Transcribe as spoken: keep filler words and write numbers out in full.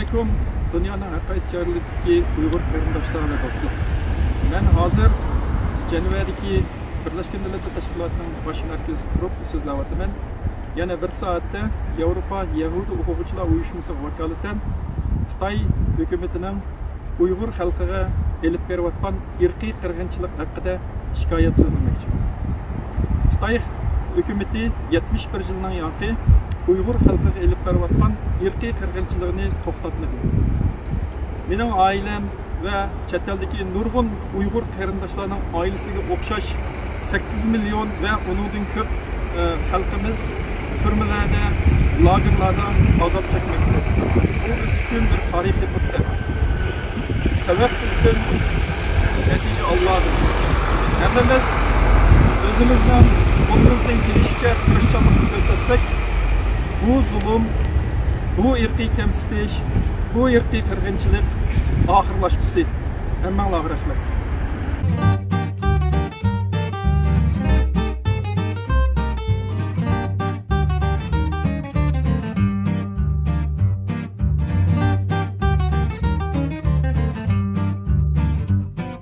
ئەلەيكۇم، دۇنيانىڭ ھەر قايسى جايلىرىدىكى ئۇيغۇر قېرىنداشلار ۋە دوستلار. مەن ھازىر جەنۋەدىكى بىرلەشكەن دۆلەتلەر تەشكىلاتىنىڭ باش مەركىزىدە تۇرۇپ سۆزلەۋاتىمەن. يەنە بىر سائەتتە ياۋروپا يەھۇدىي ئوقۇغۇچىلار ئۇيۇشمىسىغا ۋاكالىتەن خىتاي ھۆكۈمىتىنىڭ ئۇيغۇر خەلقىگە ئېلىپ بېرىۋاتقان ئىرقىي قىرغىنچىلىق ھەققىدە شىكايەت سۆزلىمەكچى. خىتاي ھۆكۈمىتى يەتمىش بىر يىلنىڭ ياقى ئۇيغۇر خەلقىگە ئېلىپ بېرىۋاتقان ئىرقىي قىرغىنچىلىقنى توختاتمىدى. مېنىڭ ئائىلەم ۋە چەت ئەلدىكى نۇرغۇن ئۇيغۇر قېرىنداشلارنىڭ ئائىلىسىگە ئوخشاش سەككىز مىليون ۋە ئۇنىڭدىن كۆپ، ئە، خەلقىمىز تۈرمىلەردە، لاگېرلاردا ئازاب چەكمەكتە. بۇ بىز ئۈچۈن بىر تارىخىي پۇرسەت. سەۋەب بىزدىن، نەتىجە ئاللادىن. ھەممىمىز ئۆزىمىزنىڭ قولىمىزدىن كېلىشىچە تىرىشچانلىقنى كۆرسەتسەك، بۇ زۇلۇم، بۇ ئىرقىي كەمسىتىش، بۇ ئىرقىي قىرغىنچىلىق ئاخىرلاشقۇسى. ھەممەڭلارغا رەھمەت.